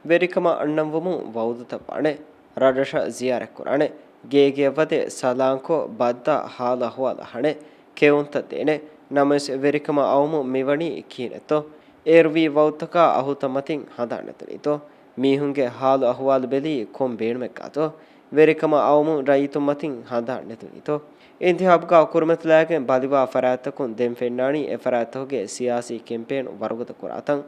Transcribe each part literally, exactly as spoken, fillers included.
ވެރިކަމަށް އަންނަންވުމުން ވައުދުތައް ވާނެ. ރަށްރަށަށް ޒިޔާރަތްކުރާނެ. ގޭގެއަށް ވަދެ ސަލާންކޮށް ބައްދާ ހާލު އަހުވާލު އަހާނެ. ކެއުންތައް ދޭނެ. ނަމަވެސް ވެރިކަމަށް އައުމުން މިވަނީ ކިހިނެއްތޯ؟ އޭރުވީ ވައުދުތަކާ އަހުލުތައް މަތިން ހަނދާން ނެތުނީތޯ؟ މީހުންގެ ހާލު އަހުވާލު ބެލީ ކޮން ބޭނުމެއްގާތޯ؟ ވެރިކަމަށް އައުމުން ރައްޔިތުން މަތިން ހަނދާން ނެތުނީތޯ؟ އިންތިހާބުގާ ކުރިމަތިލާގެން ބަލިވާ ފަރާތްތަކުން ދެން ފެންނާނީ އެ ފަރާތްތަކުގެ ސިޔާސީ ކެމްޕޭން ވަރުގަދަ ކުރާތަން.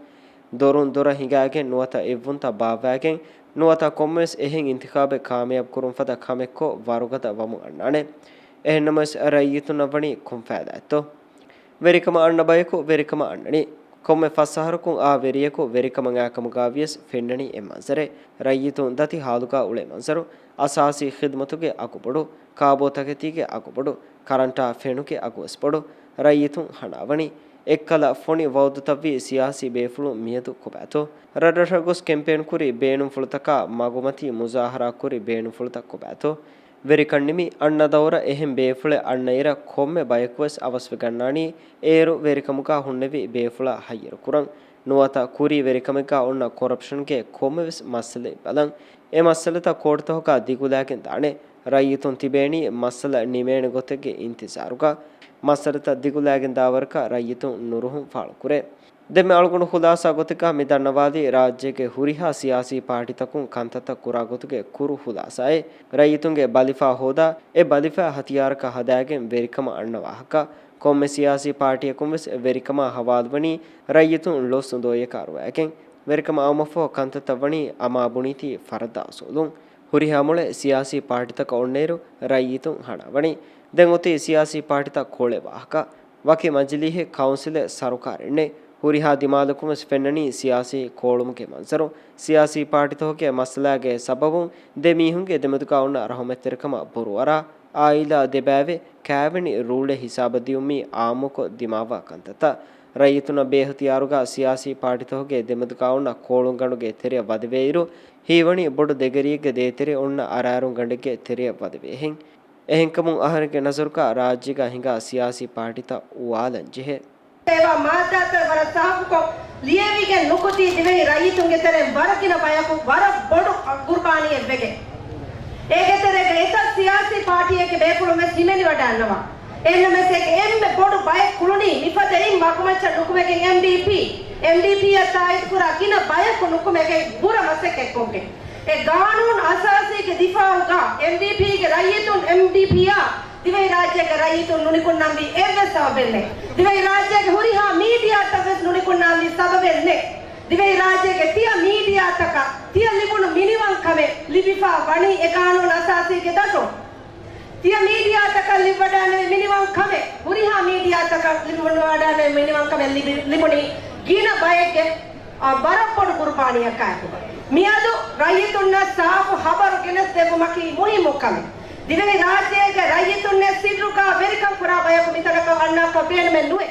ދޮރުން ދޮރަށް ހިނގާގެން ނުވަތަ އެއްވުންތައް ބާއްވާގެން ނުވަތަ ކޮންމެވެސް އެހެން އިންތިޚާބެއް ކާމިޔާބު ކުރުން ފަދަ ކަމެއްކޮށް ވަރުގަދަ ވަމުން އަންނާނެ. އެހެންނަމަވެސް ރައްޔިތުންނަށް ވަނީ ކޮން ފައިދާއެއްތޯ؟ ވެރިކަމަށް އަންނަ ބަޔަކު ވެރިކަމަށް އަންނަނީ. ކޮންމެ ފަސް އަހަރަކުން އާ ވެރިޔަކު ވެރިކަމަށް އާކަމުގާ ވިޔަސް ފެންނަނީ އެ މަންޒަރެއް. ރައްޔިތުން ދަތި ހާލުގާ އުޅޭ މަންޒަރު. އަސާސީ ޚިދުމަތުގެ އަގުބޮޑު. ކާބޯތަކެތީގެ އަގުބޮޑު. ކަރަންޓާ ފެނުގެ އަގުވެސް ބޮޑު. ރައްޔިތުން ހަނާވަނީ. އެއްކަލަ ފޮނި ވައުދުތައްވީ ސިޔާސީ ބޭފުޅުން މިއަދު ކޮބާތޯ؟ ރަށްރަށަށް ގޮސް ކެމްޕޭން ކުރި ބޭނުންފުޅުތަކާ މަގުމަތީ މުޒާހަރާ ކުރި ބޭނުންފުޅުތައް ކޮބާތޯ؟ ވެރިކަން ނިމި އަންނަ ދައުރަށް އެހެން ބޭފުޅެއް އަންނައިރަށް ކޮންމެ ބަޔަކުވެސް އަވަސްވެގަންނާނީ އޭރު ވެރިކަމުގާ ހުންނެވި ބޭފުޅާ ހައްޔަރުކުރަން. ނުވަތަ ކުރީ ވެރިކަމެއްގާ އޮންނަ ކޮރަޕްޝަންގެ ކޮންމެވެސް މައްސަލައެއް ބަލަން. އެ މައްސަލަތައް ކޯޓުތަކުގާ ދިގުލާގެން ދާނެ. ރައްޔިތުން ތިބޭނީ މައްސަލަ ނިމޭނެ ގޮތެއްގެ އިންތިޒާރުގާ. މައްސަލަތައް ދިގުލާގެން ދާވަރަކަށް ރައްޔިތުން ނުރުހުން ފާޅުކުރޭ. ދެންމެ އަޅުގަނޑު ޚުލާސާ ގޮތެއްގާ މި ދަންނަވާލީ ރާއްޖޭގެ ހުރިހާ ސިޔާސީ ޕާޓީތަކުން ކަންތައްތައް ކުރާ ގޮތުގެ ކުރު ޚުލާސާއެއް. ރައްޔިތުންގެ ބަލިފާ ހޯދާ، އެ ބަލިފާ ހަތިޔާރަކަށް ހަދާގެން ވެރިކަމަށް އަންނަ ވާހަކަ. ކޮންމެ ސިޔާސީ ޕާޓީއަކުން ވެސް ވެރިކަމާ ހަވާލުވަނީ ރައްޔިތުން ލޮސް އުނދޯއިޔަކާ ރުވާގެން. ވެރިކަމަށް އައުމަށްފަހު ކަންތައްތައް ވަނީ އަމާ ބުނީތީ ފަރައްދާ އުސޫލުން. ހުރިހާ މޮޅެއް ސިޔާސީ ޕާޓީތަކަށް އޮންނައިރު ރައްޔިތުން ހަނާވަނީ. ދެން އޮތީ ސިޔާސީ ޕާޓީތައް ކޯޅޭ ވާހަކަ. ވަކި މަޖިލީހެއް، ކައުންސިލެއް، ސަރުކާރެއް ނެތް. ހުރިހާ ދިމާލަކުން ވެސް ފެންނަނީ ސިޔާސީ ކޯޅުމުގެ މަންޒަރު. ސިޔާސީ ޕާޓީތަކުގެ މައްސަލާގެ ސަބަބުން ދެ މީހުންގެ ދެމެދުގާ އޮންނަ ރަހުމަތްތެރިކަމަށް ބުރުއަރާ، އާއިލާ ދެބައިވެ، ކާވެނި ރޫޅެއް ހިސާބަށް ދިޔުމީ އާއްމުކޮށް ދިމާވާ ކަންތައްތައް. ރައްޔިތުންނަށް ބޭއިހްތިޔާރުގާ ސިޔާސީ ޕާޓީތަކުގެ ދެމެދުގާ އޮންނަ ކޯޅުންގަނޑުގެ ތެރެއަށް ވަދެވޭއިރު، ހީވަނީ ބޮޑު ދެގެރިއެއްގެ ދޭތެރޭ އޮންނަ އަރާރުންގަނޑެއްގެ ތެރެއަށް ވަދެވޭހެން. އެހެންކަމުން އަހަރެންގެ ނަޒަރުގާ ރާއްޖޭގާ ހިނގާ ސިޔާސީ ޕާޓީތައް އުވާލަން ޖެހޭ. އޭވާ މާއްދާތައް ވަރަށް ސާފުކޮށް ލިޔެވިގެން ނުކުތީ ދިވެހި ރައްޔިތުންގެ ތެރެއިން ވަރަށް ގިނަ ބަޔަކު ވަރަށް ބޮޑު ގުރުބާނީއެއް ވެގެން. އޭގެ ތެރޭގަ އެތައް ސިޔާސީ ޕާޓީއެއްގެ ބޭފުޅުން ވެސް ހިމެނިވަޑައިންނަވާ. އެހެންނަމަވެސް އޭގެ އެންމެ ބޮޑު ބައެއް ކުޅުނީ މިފަދައިން މަގުމައްޗަށް ނުކުމެގެން އެމްޑީޕީ، އެމްޑީޕީއަށް ތާއީދުކުރާ ގިނަ ބަޔަކު ނުކުމެގެން ބުރަ މަސައްކަތްކޮށްގެން. އެ ގާނޫނު އަސާސީގެ ދިފާއުގާ އެމްޑީޕީގެ ރައްޔިތުން އެމްޑީޕީއާ ދިވެހިރާއްޖޭގެ ރައްޔިތުން ނުނިކުންނަންވީ އެއްވެސް ސަބަބެއް ނެތް. ދިވެހިރާއްޖޭގެ ހުރިހާ މީޑިއާތައް ވެސް ނުނިކުންނާންވީ ސަބަބެއް ނެތް. ދިވެހިރާއްޖޭގެ ތިޔަ މީޑިއާތަކަށް ތިޔަ ލިބުނު މިނިވަންކަމެއް ލިބިފާ ވަނީ އެ ގާނޫނު އަސާސީގެ ދަށުން. ތިޔަ މީޑިއާތަކަށް ލިބިވަޑައިގެންނެވި މިނިވަންކަމެއް، ހުރިހާ މީޑިއާތަކަށް ލިބިވަޑައިގެންނެވި މިނިވަންކަމެއް ލިބި، ލިބުނީ ގިނަ ބައެއްގެ، އާ، ވަރަށް ބޮޑު ގުރުބާނީއަކާއެކު. މިއަދު ރައްޔިތުންނަށް ސާފު ޚަބަރު ގެނެސްދެއްވުމަކީ މުހިއްމު ކަމެއް. ދިވެހިރާއްޖޭގެ ރައްޔިތުންނެއް ސިއްރުގާ ވެރިކަން ކުރާ ބަޔަކު މިތަނަކަށް އަންނާކަށް ބޭނުމެއް ނުވޭ.